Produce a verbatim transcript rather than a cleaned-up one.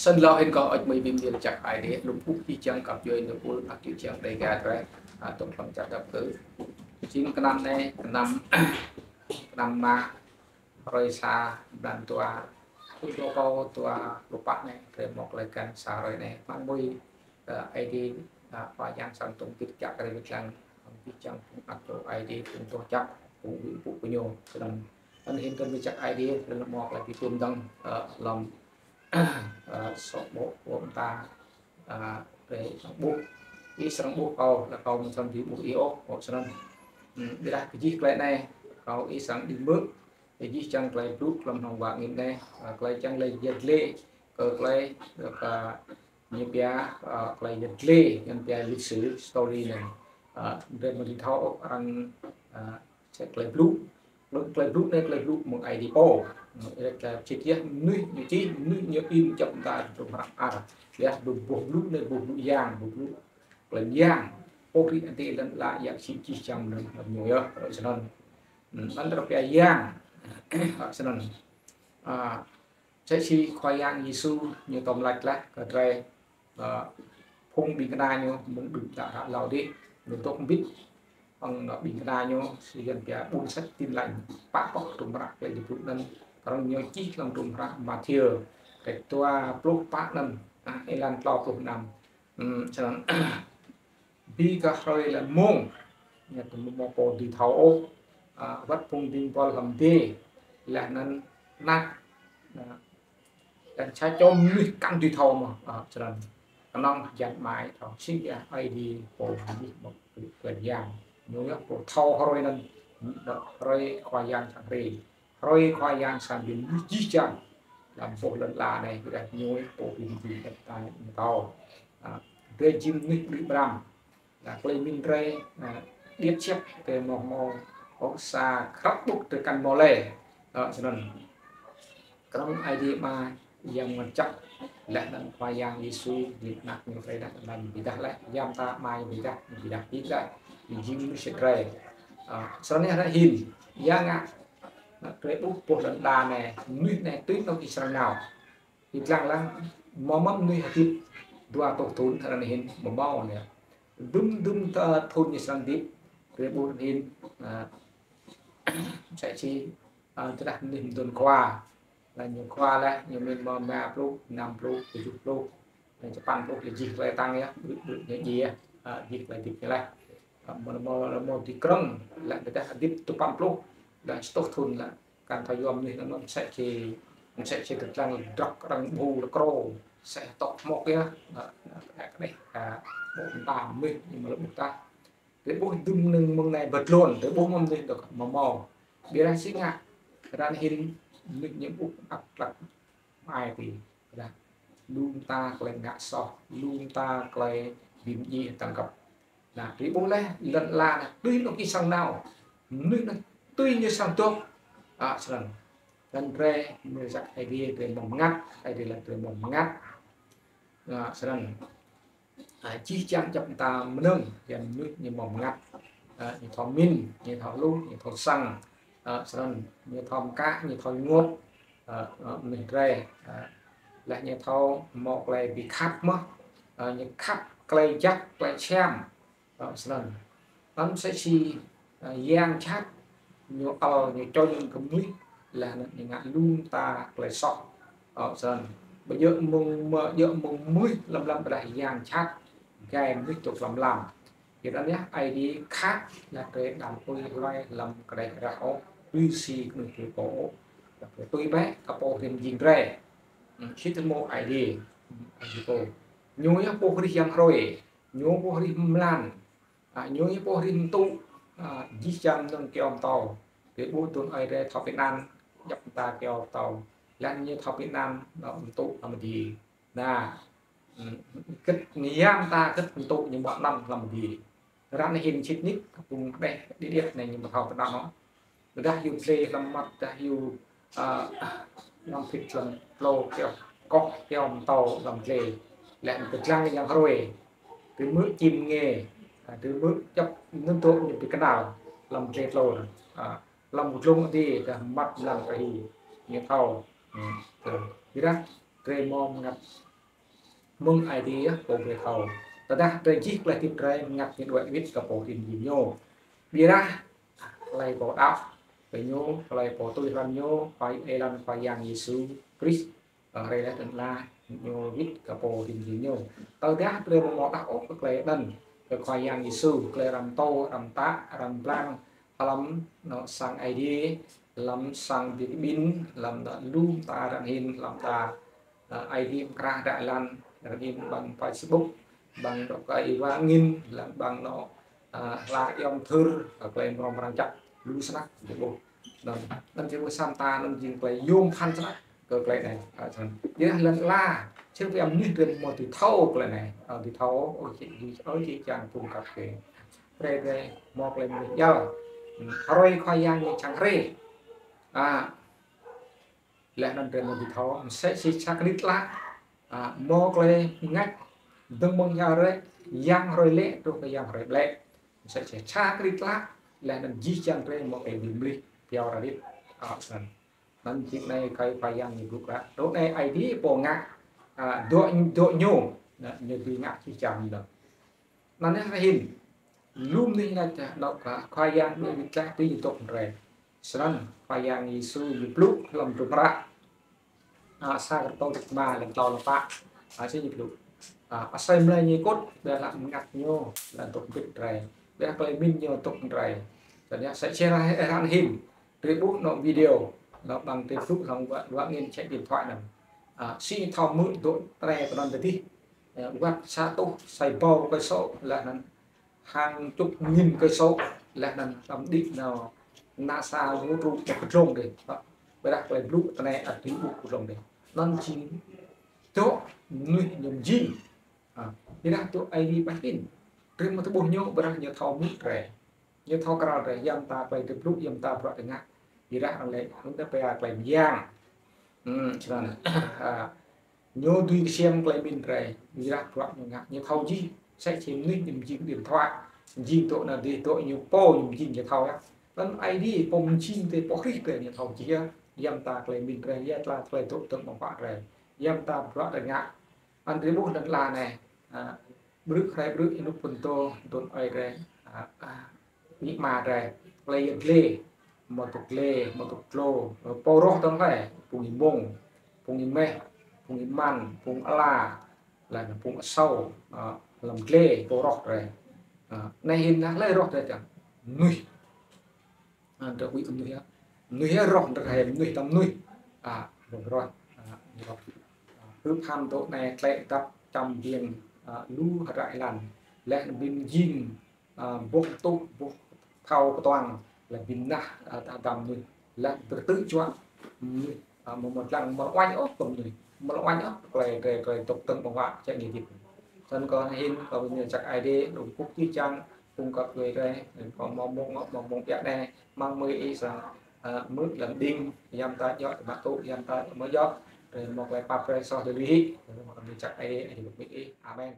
Snăn lŏ hĭn kâo ăt mơ̆ng bi mni lač jăk Aê Diê, lŏ ƀuh jih jang găp djuê ñu ƀuh ak jih jang Dega drei, a, tŏ hlăm čar dăp kơ. Jing knăm anei, knăm, knăm mă, hruê sa, mlan dua, hruê dua pô, dua pluh pă anei, drei mâo klei găn sa hruê anei. Mơ̆ng mui, ơ, Aê Diê, a, Khua Yang srăng tŭm gĭt jăk drei wĭt lăng, jih jang phung anak čô Aê Diê, phung doh jăk, phung huĭ mpŭ kơ ñu. Snăn, anăn hĭn kơ lač jăk Aê Diê, drei mâo klei bi tuôm dơ̆ng, ơ, hlăm ơ, sŏk ƀô̆, ƀô̆ mta, ơ, drei srăng ƀuh. Ih srăng ƀuh kâo, leh kâo amâo srăng dưi ƀuh ih ôh, ƀô̆ snăn. Hmm, ƀiădah kơ jih klei anei, kâo ih srăng đing mơ̆, jih jang klei blŭ hlăm hnơ̆ng wa ngĭn anei, ơ, klei čiăng leh yăl dliê, kơ klei, kơ ñu pia, ơ, klei yăl dliê, ñu pia lịch sử, story anei. Ơ, drei amâo dưi thâo ôh arăng, ơ, Msĕ klei blŭ. Klei, klei blŭ anei klei blŭ mơ̆ng Aê Diê pô. Ơ, klei čih yơh mnuih ñu čih, mnuih ñu in čăp mta tŭm hră mơar. Yơh, boh, boh blŭ anei, boh blŭ yang, boh blŭ klei yang. Pô hrih anei lăn ala yơh si čih čăm lăn ñu yơh, snăn. Hmm, anăn arăng pia yang. Snăn. A, msĕ si Khua Yang Yêsu ñu tŏm lač leh kơ drei, ơ, phung ƀĭng kna ñu mơ̆ng đưm đă hlâo dih, ñu dôk mbĭt hŏng ƀĭng kna ñu, si Yuăn pia ƀuôn sĭt Tin Lành, pă pŏk tŭm hră klei blŭ anăn, arăng ñu čih hlăm tŭm hră Mathiơ, kdrêč dua pluh pă anăn, a, êlan tlâo pluh năm. Hmm, snăn, bi kơ hruê leh mmông, ñu tŭm mâo pô dưi thâo ôh, a, wăt phung dĭng buăl hlăm dê, leh anăn anak, a, Leh anăn sa čô mnuih kăn dưi thâo mơh, a, snăn. Knŏng jăn mai thâo si ya Aê Diê pô mnuih mơ̆ng klei yang. Ñu yơh pô thâo hruê anăn, hruê Khua Yang srăng hriê. Hruê Khua Yang srăng bi mnuih jih jang. Hlăm boh lăn ala anei, ƀiădah ñu pô bi mnuih jih jang ñu thâo. A, drei jing mnuih ƀrư̆ ƀrăm. Leh klei mĭn drei, a, điêt čĕp drei mâo mâo, ôh sa krăp ƀŭk drei kăn mâo leh. Ơ, snăn. Knŏng Aê Diê Ama Yang Mngăt Jăk, leh anăn Khua Yang Yêsu, Anak ñu drei dah anăn bi êdah leh, ya mta Ama ñu bi êdah, ñu bi êdah, bi êdah, bi jing mnuih sĭt drei. Ơ, snăn yơh hĭn, ya ngă, drei ƀuh boh lăn ala anei, mnuih anei tui anôk ih srăng nao. Ih dlăng lăng, mâo mơ̆ mnuih hdĭp dua êtuh thŭn ară anei hĭn, amâo mâo anei. Dŭm dŭm, ơ, thŭn ñu srăng hdĭp, drei ƀuh hĭn, ơ, msĕ si, ơ, tơdah mnuih mduôn khua. Leh ñu khua leh, ñu mĭn mâo êma pluh, năm pluh, kjuh pluh, leh sapăn pluh, leh jih klei tăng yơh, ƀuh, ƀuh ñu djiê, ơ, jih klei hdĭp ñu leh. Ơ, mâo, mâo, mâo dưi krơ̆ng, leh tơdah hdĭp dua păn pluh, leh sa êtuh thŭn leh. Kăn thâo yuôm mnuih anăn msĕ si, msĕ si kdlăng drăk arăng ƀu lĕ krô, msĕ tŏk mŏk yơh, ơ, ơ, kđeh, ơ, ƀô̆ mta mnuih ñu mâo lĕ ƀuh tah. Drei ƀuh dŭm mnơ̆ng mơ̆ng anei bơt lŏn, drei ƀuh mơ̆ng mnuih dôk amâo mâo. Ƀiădah si ngă, ară anei hĭn mnuih ñu ƀuh ăt klăk mơai ti. Ƀiădah lu mta klei ngă soh, lu mta klei bi mdjiê tăng găp. Nah, drei ƀuh leh, lăn ala anei, tui anôk ih srăng nao. Mnuih anei, tui ñu srăng dôk. A, snăn. Leh anăn drei, mnuih jăk Aê Diê, drei mâo mngăt, Aê Diê leh drei mâo mngăt. A, snăn. A, jih jang djăp mta mnơ̆ng, ya mnuih ñu mâo mngăt. A, ñu thâo mĭn, ñu thâo hluh, ñu thâo săng. A, snăn, ñu thâo mkă, ñu thâo ênguôt. Ơ, ơ, mnuih drei, ơ, leh ñu thâo mâo klei bi khăp mơh, ơ, ñu khăp klei jăk, klei čhiăm, ơ, snăn. Anăn msĕ si, ơ, yang jhat, ñu ăl, ñu čŏng kơ mnuih, leh anăn ñu ngă lu mta klei soh, ơ, snăn. Ƀu djŏ mơ̆ng, ƀu djŏ mơ̆ng mnuih hlăm hlăm ƀiădah yang jhat, gai mnuih dôk hlăm lam. Kyuanăn yơh, Aê Diê khăp leh drei đăm tui hlue hlăm kđeh rah ôh, tui si knuih tui pô ôh. Leh drei tui bĕ kơ pô hrih mjing drei. Hmm, sĭt mâo Aê Diê. Hmm, Aê Diê pô. Ñu yơh pô hrih yang hruê. Ñu pô hrih mlan. A, ñu yơh pô hrih mtŭ. A, jih jang mnơ̆ng kyâo mtâo. Drei ƀuh aduôn aê drei thâo bi anăn, djăp mta kyâo mtâo. Leh ñu thâo bi anăn, mtŭ amâo djiê. Nah, hmm, kĭt ñu ya mta kĭt mtŭ ñu mâo anăn hlăm dih. Ară anei hĭn sĭt nik, phung kđeh điêt điêt anei ñu amâo thâo bi anăn ôh. Tơdah hiu dlê hlăm mmăt, tơdah hiu, ơ, hlăm phĭt hlăm tlô kyâo, koh kyâo mtâo hlăm dlê. Leh anăn kdlăng yang hruê. Drei hmư̆ čĭm ngê, a, drei hmư̆ čăp nŭn tŭ ñu bi knal hlăm dlê tlô. A, hlăm dlông adiê, tơdah mmăt mlan kơ hi. Ñu thâo. Hmm, tơ. Ƀiădah, drei mâo mngăt Mơ̆ng Aê Diê pô brei thâo. Tơdah drei jih klei hdĭp drei mngăt ñu đuĕ wĭt kơ pô hưn jing ñu. Ƀiădah klei pô đăo kơ ñu, klei pô tui hlăm ñu, Khua êlan Khua Yang Yêsu Krist, hriê leh anăn lač ñu wĭt kơ pô hưn jing ñu. Tơdah drei amâo mâo đăo ôh kơ klei anăn, kơ Khua Yang Yêsu, klei arăng mtô, arăng mtă, arăng mblang, hlăm anôk sang Aê Diê, hlăm sang bi kƀĭn, hlăm anôk lu mta arăng hưn, hlăm mta, ơ, Aê Diê mkra hdră êlan, arăng hưn ƀăng Facebook, ƀăng anôk kơ êwa angĭn, hlăm ƀăng anôk, ơ, hla iŏng thur, ơ, klei mrâo mrang jăk, lu snăk, drei ƀuh. Anăn, anăn drei ƀuh sa mta anăn jing klei yuôm bhăn snăk kơ klei anei, ơ, snăn. Ƀiădah lăn ala, čih pia mnuih drei amâo dưi thâo klei anei, ơ, dưi thâo, ơ, jih, ơ, jih jang phung găp kơ. Drei, drei mâo klei mnuih jăl. Hmm, hruê Khua Yang ñu čiăng hriê. A, leh anăn drei amâo dưi thâo, msĕ si sa kdrêč tlă. A, mâo klei mngač, dơ̆ng mơ̆ng yang hruê, yang hruê lĕ, truh kơ yang hruê ƀlĕ. Msĕ si sa kdrêč tlă, leh anăn jih jang drei mâo klei bi mlih, bhiâo ra hdĭp. A, snăn. Anăn jing anei kơ Khua Yang ñu blŭ kơ. Dŏ anei Aê Diê pô ngă, a, dŏ, dŏ ñu, ñu dưi ngă jih jang ñu. Anăn anei hĭn, lu mnuih lač, a, dŏ kơ Khua Yang ñu wĭt leh tui ñu dôk drei. Snăn Khua Yang Yêsu ñu blŭ hlăm hdruôm hră. A, sa Kôrantô dua pă, hlăm tlâo hlăm pă. A, si ñu blŭ. A, asei mlei ñu kŭt, ƀiădah mngăt ñu, leh dôk mbĭt drei. Ƀiădah klei mĭn ñu dôk drei. Snăn ya, sa čih arăng hĭn. Drei ƀuh anôk video, anôk ƀăng drei blŭ hlăm wă, wă angĭn čĕ điện thoại anăn. A, si thâo mơ̆ dŏ trei kơ anăn tơdih. A, wăt sa tuh, sa êbâo cây số, leh anăn hàng chục nghìn cây số, leh anăn tăm đĭ anôk NASA vũ trụ čăk kdlông dih. Ƀiădah klei blŭ tinei ăt dưi ƀuh kdlông dih. Anăn jing dŏ mnuih ñu mjing. A, ƀiădah dŏ Aê Diê ƀah hĭn. Drei amâo tơƀuh ñu, ƀiădah ñu thâo mŭt drei. Ñu thâo kral drei, ya mta klei drei blŭ, ya mta bruă drei ngă. Ƀiădah arăng lač, arăng lač pia klei myang. Hmm, snăn. A, ñu dưi ksiêm klei mĭn drei, ƀiădah bruă ñu ngă, ñu thâo jih, msĕ si mnuih ñu mjing điện thoại, mjing dŏ anăn dih, dŏ ñu pô ñu mjing ñu thâo ya. Anăn Aê Diê pô mjing drei, pô hrih drei ñu thâo jih ya, ya mta klei mĭn drei, ya mta klei dôk dơ̆ng ƀơ̆ng huă drei, ya mta bruă drei ngă. Anăn drei ƀuh lăn ala anei, a, ƀrư̆ hruê ƀrư̆ ênuk phŭn dô, dôn aê drei, a, a, amĭ ama drei, klei yăl dliê, amâo dôk dliê, amâo dôk dlô, pô roh dơ̆ng leh, phung êmông, phung êmeh, phung êman, phung ala, leh anăn phung asâo, a, hlăm dliê, pô roh drei. A, anei hĭn nah leh roh drei čiăng. Mnuih. A, drei huĭ kơ mnuih ya. Mnuih ya roh, drei hĕ mnuih tăm mnuih. A, roh, roh. A, roh. A, hưp ham dŏ anei tlĕ dăp čăm biêng, a, lu hdră êlan. Leh anăn bi mjing, a, boh tuh, boh thâo ktuang, leh bi mnah, a, ta dam mnuih. Leh bi ktư̆ juă mnuih, a, amâo mâo dlăng, amâo uêñ ôh kơ mnuih. Amâo uêñ ôh klei, klei, klei dôk dơ̆ng ƀơ̆ng huă, čĕ ñu hdĭp. Snăn kơ hĭn, kơ bi mni jăk Aê Diê, đŭng kŭk jih jang, phung găp djuê drei, kơ mâo mông, mâo mông ƀiă anei, mơ̆ng mơi ih srăng, a, mŭt lăm đing, ya mta djŏ, mă tŭ, ya mta amâo djŏ, drei mâo klei pap brei soh drei lui hĕ, kơ bi mni jăk Aê Diê, Aê Diê bi mni ih. Amen.